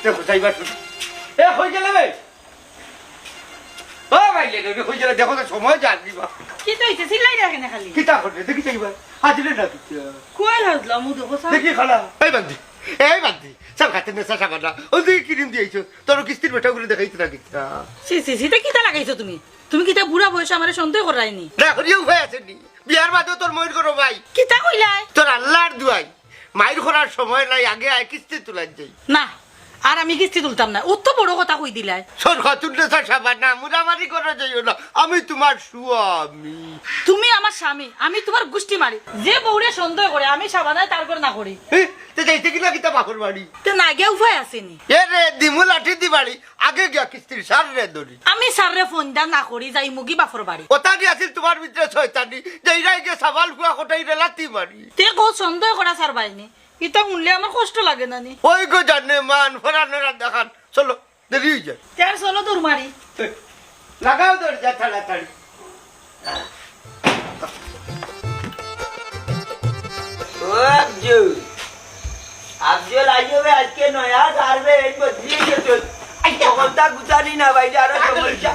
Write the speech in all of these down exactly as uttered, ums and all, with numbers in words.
দেখো, যাইবার সময়। এ, কই গেলে বে? ও ভাই, লে, লে, কই গেলে? দেখো তো, সময় যার দিবা। কিতা অইছে? চিল্লাইরা কেনে খালি? কিতা করবে? দেখি যাইবার। হাজিরে না কিতা? কই হাজলা, মু দেখো, সাব। দেখি খালা। এই বান্দি, এই বান্দি, সাব খাতে নেশা সাবান না। ওই যে ক্রিম দিয়েছো, তোর কিস্তির বেটা ওগুলো দেখাইতে না কিতা? ছি, ছি, ছি, ইতা কিতা লাগাইছো তুমি? তুমি কিতা বুড়া বয়সে আমারে সন্দেহ করায়নি? না, করিও উপায় আছে নি। বিয়ার বাদেও তোর মইর করো ভাই। কিতা কইলায়? তোর আল্লাহর দুয়াই। মাইর করার সময় নাই, আগে আয় কিস্তি তুলার যাই। না, আর আমি কিস্তি তুলতাম না। অত বড় কথা কই দিলায়। সরকাতুন্নেসা সাবানা, মুরামারি করা যাইও না। আমি তোমার স্বামী। তুমি আমার স্বামী, আমি তোমার গুষ্টি মারি। যে বউরে সন্দেহ করে, আমি সাবানায় তার ঘরে না করি। এ, তে যাইতে কিনা কিতা বাপর বাড়ি? তে না গিয়া উপায় আছে নি। এ রে, দিমু লাঠি দি বাড়ি। আগে গিয়া কিস্তির সাররে ধরি। আমি সাররে ফোন দা না করি, যাইমুগি বাপর বাড়ি। ওটা দি আছিল তোমার ভিতরে শয়তানি, যে ইরাই গিয়া সাবাল ফুয়া কটাই রে লাথি মারি। তে গো সন্দেহ করা সার বাইনি। ইতা হুনলে আমার কষ্ট লাগে না নি? ওই গো জানে মান, ফোরানোরা দেখান। চলো, দেরি হয়ে যায়। তে আর চলো দৌড় মারি। এ, লাগাও দরজা তাড়াতাড়ি। ও আফজল, আফজল আইও বে, আজকে নয়া সারবে, এই বদলি গেছে। তখন তা গুতানি না ভাই, আরো সমস্যা।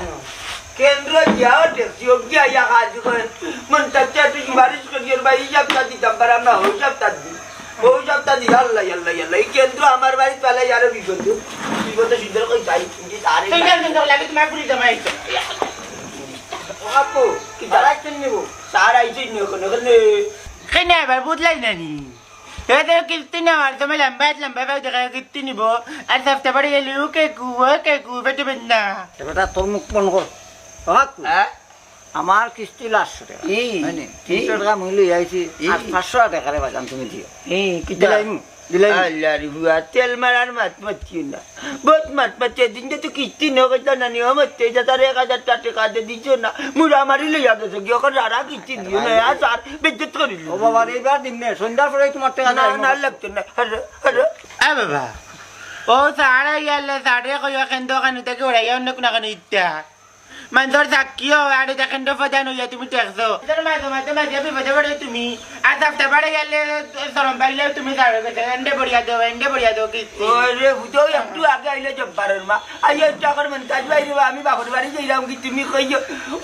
কেন্দ্র যাও, দেখছি, অবধি আইয়া কাজ করে। মন চাচ্ছে একটু সুপারিশ করিও ভাই, এই সপ্তাহ দিতাম পারাম না, ওই সপ্তাহ দি। ওই সপ্তাহ দি, আল্লাহ, আল্লাহ, আল্লাহ। এই কেন্দ্র আমার বাড়ি পালাই আরো বিপদ। বিপদ সুন্দর করে যাই, কিন্তু তারে তুই কেন সুন্দর লাগে? তোমার পুরি জামাই আইছে। ও আপু, কি তারা আইছেন নিব? তারা আইছেন নিব, কোনো, কোনো। কেন আবার বুঝলাই না নি? এ তো কিস্তি নেওয়ার সময় লম্বা লম্বা ভাই দেখা কিস্তি নিব। আর সপ্তাহ বাড়ি গেলে ও কে কু, ও কে কু, বেটে বেন না। এ বেটা, তোর মুখ বন্ধ কর। হক। হ্যাঁ? আমার কিস্তি আটশো টাকা। ই, হয় নি? ই। তিনশো টাকা মুই লই আইছি, ই। আর পাঁচশো টাকা রে বাজান তুমি দিও। ই, কিতা? দিলাইমু, দিলাইমু। আল্লাহ রে হুয়া, তেল মারার মাত মাতিও না। বহুত মাত মাতিও, দিন তো কিস্তি নিয়ে গেছে না, নিয়ম হচ্ছে, এটা তার এক হাজার টাকা দে দিছো না। মুরা মারি লইয়া গেছে, কি ওখানে রারা কিস্তি দিও না, আর স্যার বেজ্জত করিল। ও বাবা রে, এবার দিন নে, সন্ধ্যার পরে তোমার টাকা না, দিলাইমু। না লাগতো না। আরে, আরে। এ বাবা, ও স্যার আইয়ালে স্যারে কইও কেন দোকান থেকে ওরাই অন্য কোনো কেন ইত্যা। মানষর সাক্ষী অও, আর ইটা কেন্দ্র প্রধান অইয়া তুমি ঠেকছো। ইটার মাঝে মাঝে মাঝে বিপদে পড়ে তুমি। আর সপ্তাহ বাড়ি গেলে শরম পাইলে তুমি যাবে গেছে, এন্ডে বড়িয়া দেও, এন্ডে বড়িয়া দেও, কিস্তি। ওরে, বুঝো, একটু আগে আইলে জব্বারর মা। আইয়া একটু আগর মন্তাজ ভাই রে, আমি বাপর বাড়ি যাইলাম কি তুমি কইও,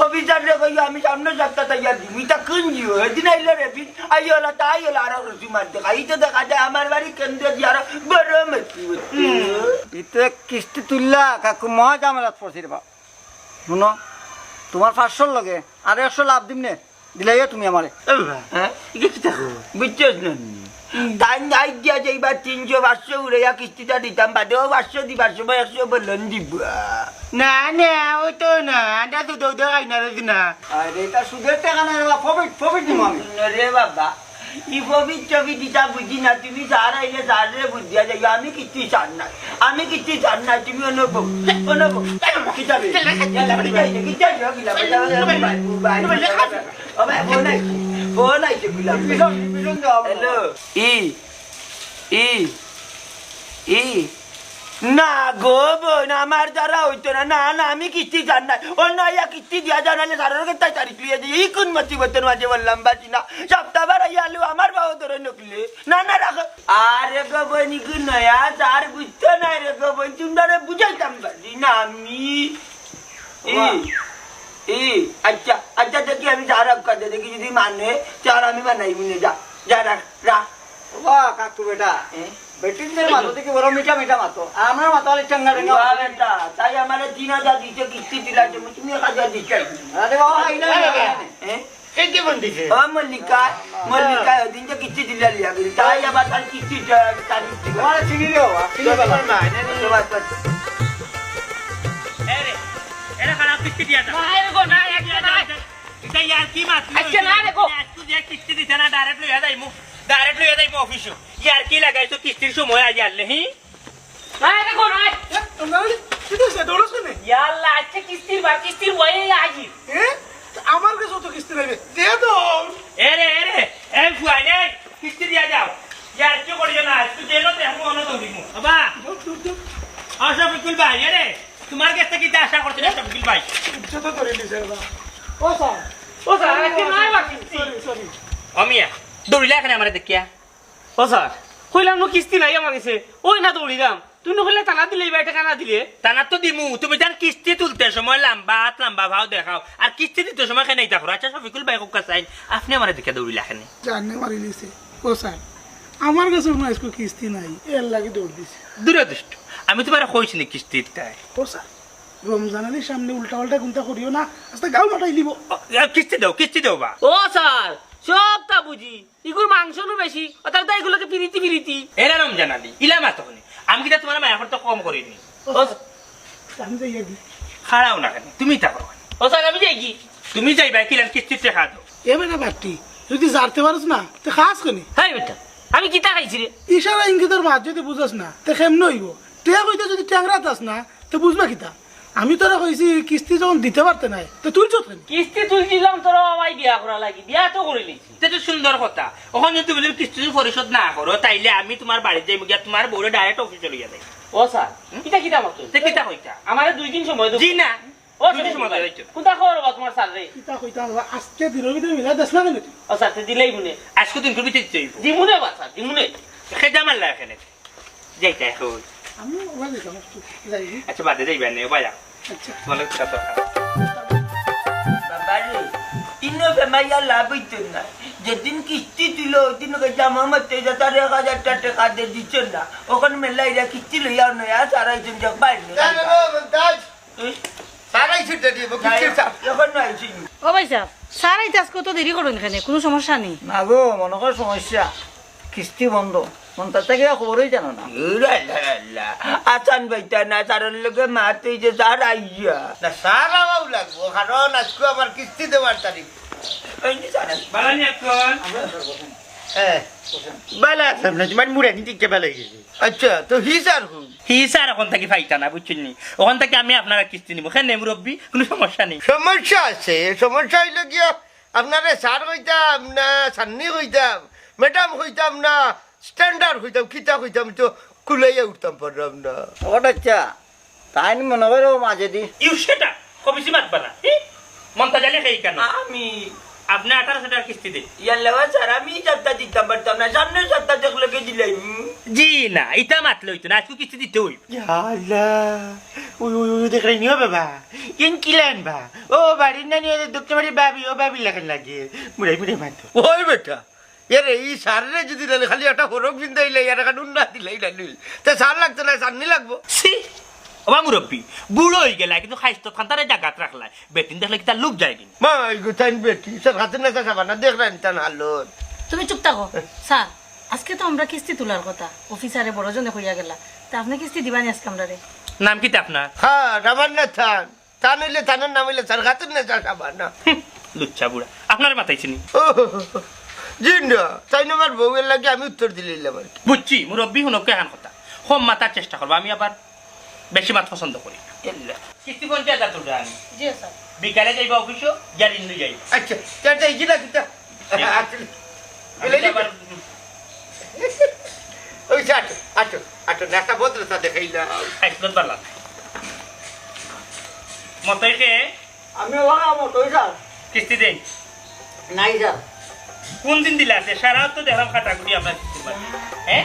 অফিসার রে কইও, আমি সামনে সপ্তাহ তৈয়ার দিমু। ইটা কোন জিও? এদিন আইলো রে, বিন, আইও না, তাই হলো, আরো রসু মার দেখা। এই তো দেখা যায় আমার বাড়ি কেন্দ্র দিয়ে আরো বড় মতি হচ্ছে। হুম। ইতে কিস্তি তুললা, কাকু মহা ঝামেলাত পড়ছি রে বাপ। শুনো, তোমার পাঁচশোর লগে আর একশো লাভ দিম নে, দিলাইও তুমি আমারে। এ বাবা, হ্যাঁ? ইটা কিতা কও? বুঝছস না নি? তাই নাই দিয়া যে এবার তিনশো পাঁচশো উড়াইয়া কিস্তিটা দিতাম, বাদেও পাঁচশো দিবার সময় একশো বলন দিব। না, না, ওই তো না, আন্ডা তো দৌড় খাই না রে না। আরে, এটা সুদের টাকা না রে বাবা, প্রফিট, প্রফিট দিব আমি। না রে বাবা, ই প্রফিট টফিট দিতা বুঝি না, তুমি যার আইলে যার রে বুঝিয়া যাই, আমি কিচ্ছু চান নাই। আমি কিচ্ছু জানি না, তুমি অনুভব, অনুভব। কিতাবে? ইয়াল্লা, কিতাবে? কিতাবে? কিতাবে? ও ভাই, ও ভাই, ফোন আইছে, ফোন আইছে, কিতাবে? হ্যালো। ই, ই, ই। না গো বোন, আমার দ্বারা হইতো না। না, না, আমি কিস্তি জান নাই। অন্য আইয়া কিস্তি দিয়া যাও, নাহলে সারর গেছে তাই তারিখ লইয়া যাই। ই কোন মুসিবতর মাঝে বললাম বাঁচি না। সপ্তাহ বার আইয়া আলু আমার বাবা ধরে নকলে। না, না, রাখো। আরে গো বইন, ইগু নয়া, তার বুঝতো না রে গো বইন, তোমরারে বুঝাইতাম পারি না আমি। ই, বাহ। ই, আচ্ছা, আচ্ছা, দেখি আমি যার আক্কা দে, দেখি যদি মানে, তার আমি বানাই বুনে, যা, যা, রাখ, রাখ। বাহ, কাকু বেটা। এ? বেটিনদের মাতো দেখি বড় মিঠা মিঠা মাতো। আর আমরা মাতো খালি টেঙ্গা টেঙ্গা বাহ মাতো। বেটা, তাই আমারে তিন হাজার দিতে কিস্তি দিলা, তুমি এক হাজার দিতে। আরে বাবা, আইলা না, আইলা না। এ? এই কে ফোন দিছে? ও মল্লিকা, মল্লিকা, ওদিন যে কিস্তি দিলা লিয়া গেলি, তাই আবার তার কিস্তি দে-, তার কিস্তি দে। তোমার চিনি রে বাবা, চিনি বাবা। তোমার মা, না, না, না। বাস, বাস। এ রে, এরা খারাপ কিস্তি দিয়া দাও। না, এরে গো, না, আজকে না। এটা ইয়ার কি মাত? আজকে না রে গো। আজকে যে কিস্তি দিছে না, direct লইয়া যাইমু, direct লইয়া যাইমু অফিসে। ইয়ার কি লাগাইছো কিস্তির সময় আজ আনলে, হি? আয় রে গো, আয়। এ, তোমরা বলি, কি হইছে? দৌড়ছ কেনে? ইয়াল্লা, আজকে কিস্তির বার, কিস্তির বয়ে আইছি। এ? আমার কাছে তো কিস্তি নাই রে। দে তো। এ রে, এ রে, এই ফুয়াই রে, কিস্তি দিয়া যাও। ইয়ার কি করিও না, তুই দেনো তে আমি অন্য দৌড়িমু। বাবা। দৌড়, দৌড়, দৌড়। আ, শফিকুল ভাই, এ রে, তোমার কাছ থেকে কিতা আশা করছি না, শফিকুল ভাই। ইজ্জত তো ধরে নিছে বাবা। ও স্যার। ও স্যার, আজকে নাই বা কিস্তি। Sorry, sorry। ও মিয়া, দৌড়িলা কেনে আমারে দেখিয়া? ও স্যার, কইলাম নু কিস্তি নাই আমার কাছে, ওই না দৌড়িলাম। তুমি নকইলে তানা দিলে, ইবায় টেকা না দিলে। তানা তো দিমু, তুমি তান কিস্তি তুলতে সময় লাম্বা আত লাম্বা পাও দেখাও, আর কিস্তি দিতে সময় কেনে ইতা করো? আচ্ছা, শফিকুল ভাই, কউক্কা চাইন, আপনে আমারে দেখিয়া দৌড়িলা কেনে? জানে মারি নিছে। ও স্যার, আমার গেছে কুনু আইজকু কিস্তি নাই, এরলাগি দৌড় দিছি। দুরদৃষ্ট, আমি তুমারে কইছি নি কিস্তি দিতায়? ও স্যার, রমজান আলীর সামনে উল্টা পাল্টা কুন্তা করিও না, আস্তা গাল ফাটাই দিবো। ও, এ, কিস্তি দেও, কিস্তি দেও বা। ও স্যার, সবতা বুঝি, ইগুর মাংস নু বেশি, অতার তো ইগুর লগে পিরিতি পিরিতি। এরা রমজান আলী, ইলা মাতো কেনে? আমি কিতা তুমার মায়া করতে কম করিনি? ও স্যার, আমি যাইগি। খাড়াও না কেনে, তুমি ইতা করো। ও স্যার, আমি যাইগি। তুমি যাইবায়, কিলান কিস্তির টেকা দেও। এ বেটা বাট্টি, তুই যদি জারতে পারস না, তে খাস কেনে? হাই বেটা, আমি কিতা খাইছি রে? ইশারা ইঙ্গিতর মাত যদি বুঝস না, তে কেমনে অইবো? টেকা কইতে যদি টেংরা থাকস না, তে বুঝবা কিতা? আমি তোরে কইছি, কিস্তি যখন দিতে পারতে নায়, তে তুলছত কেনে? কিস্তি তুলছিলাম তোর বাবায় বিয়া করার লাগি, বিয়া তো করিলিছি। তে তো সুন্দর কথা। অখন যদি তুমি কিস্তি যদি পরিশোধ না করো, তাইলে আমি তুমার বাড়িত যাইমু গিয়া তুমার বউরে direct অফিসো লইয়া যাই। ও স্যার, হুম? ইতা কিতা মাতো? তে কিতা কইতা? আমারে দুই দিন সময় দেও। জি না। ও দুই দিন সময় দেও। কুন্তা খবর বা তুমার স্যাররে? কিতা কইতাম বা, আজকে দিনর ভিতরে মিলাই দেস না কেনে তুই? ও স্যার, তে দিলাইমু নে। আজকে দিনকুর ভিতরে দিতে অইবো। দিমু নে বা স্যার, দিমু নে। খেদা মারলা কেনে? যাইতায় কই? আমি ওবা যাইতাম একটু, যাই। আচ্ছা, বাদে যাইবায় নে, ওবা যাও। আচ্ছা। তুমার লগে কথা দরকার। বাবা রে, ইনো বেমাইয়া লাভ অইতো না। যেদিন কিস্তি তুলো, ওইদিন ওকে জামা মারতে যা, তার এক হাজার টেকা দে দিছ না। অখন মেলাইরা কিস্তি লইয়া নয়া সারা আইছইন, যাক বাইরে। না, না, না, মন্তাজ। এই? সারাই ছুটে দিব, কিস্তি সার। অখন না আইছি। ও ভাইসাব, স্যার আইতে আইজকু অত দেরি করইন কেনে? কুনু সমস্যা নি? না গো, মনো কর সমস্যা। কিস্তি বন্ধ। মন্তাজ থাকি খবরই জানো না। উরা লা লা। আসান ভাইটা না, স্যারর লগে মাত অইছে, স্যার আইয়া। না, স্যার আওয়াও লাগবো, কারণ আইজকু আমার কিস্তি দেওয়ার তারিখ। এই নি স্যার। বালা নি অখন? এ, বালা আছলাম না, তুমার মুড়ানি দিকে বালা অইগেছে। আচ্ছা, তো হি স্যার কুন? হি স্যার অখন থাকি পাইতা না, বুঝছইন নি? অখন থাকি আমি আপনারার কিস্তি নিমু। কেনে মুরব্বি? কুনু সমস্যা নি। সমস্যা আছে, সমস্যা অইলো গিয়া আপনারে স্যার কইতাম না, সান্নি কইতাম, ম্যাডাম কইতাম না, স্ট্যান্ডার্ড কইতাম, কিতা কইতাম, তো কুলাইয়া উঠতাম পারলাম না। ও আচ্ছা, তাইন মনো করো মাঝেদি। You shut up! কবিছি মাতবা না। হি? মন্তাজ আলী খাই কেনে? আমি। আপনে আঠারোশো টেকা কিস্তি দেইন। ইয়াল্লা বা স্যার, আমি ই সপ্তাহ দিতাম পারতাম না, সামনের সপ্তাহ দেখলে কি দিলাইমু? জি না, ইতা মাতলে অইতো না, আইজকু কিস্তি দিতে অইবো। ইয়া আল্লাহ, ওই, ওই, ওই, দেখরায়নি ও বাবা, কেন কিলান বা? ও বাড়ির নানি, ওই দক্ষিণ বাড়ির ভাবি, ও ভাবির লাখান লাগে। মুড়াই, মুড়াই মাতো। ওই বেটা, এরে, ই স্যাররে যদি নানি খালি একটা ফরক পিন্দাইলে, আর একটা উন্না দিলাই নানি, তে স্যার লাগতো না, সান্নি লাগবো। ছি! ওবা মুরব্বি, বুড়া অইগেলায়, কিন্তু খাইস্ত খান্তারে জাগাত রাখলায়। বেটিন দেখলে কিতা লুক যায়নি? মা, এই গো, তাইন বেটি, স্যার হাতে না চাচা বানা, দেখরায়নি তান হালত। তুমি চুপ থাকো। স্যার, আইজকে তো আমরার কিস্তি তুলার কথা, অফিসারে বড়জনে কইয়া গেলা, তে আপনে কিস্তি দিবানি আইজকে আমরারে? নাম কিতা আপনার? হ্যাঁ, আমার নাম থান। তান অইলে, তান নাম অইলে স্যার খাতুন না চাচা বানা। হুম, লুচ্চা বুড়া। আপনারে মাতাইছি নি? ও, জি না, তাইন আমার বউর লাগি আমি উত্তর দিলাইলাম আর কি। বুঝছি, মুরব্বি হুনউক্কা এখান কথা। কম মাতার চেষ্টা করবা, আমি আবার বেশি মাত পছন্দ করি না। কিস্তি পঞ্চাশ হাজার তুলরা নি? জি স্যার। বিকালে যাইবা অফিসো, গিয়া ঋণ লই যাইবা। আচ্ছা, তে, তে, এই যে না, কিতা? জি। আসলে, আমি তো আবার ওই যে আটো, আটো, আটো, নাটা বদলে তা দেখাইলা। আইসলত বালা। মতই কে? আমি ওরা মতই স্যার। কিস্তি দেই? নাই স্যার। কোন দিন দিলা আছে? সারা তো দেখলাম কাটাকুটি আপনার কিস্তির বাকি। হ্যাঁ?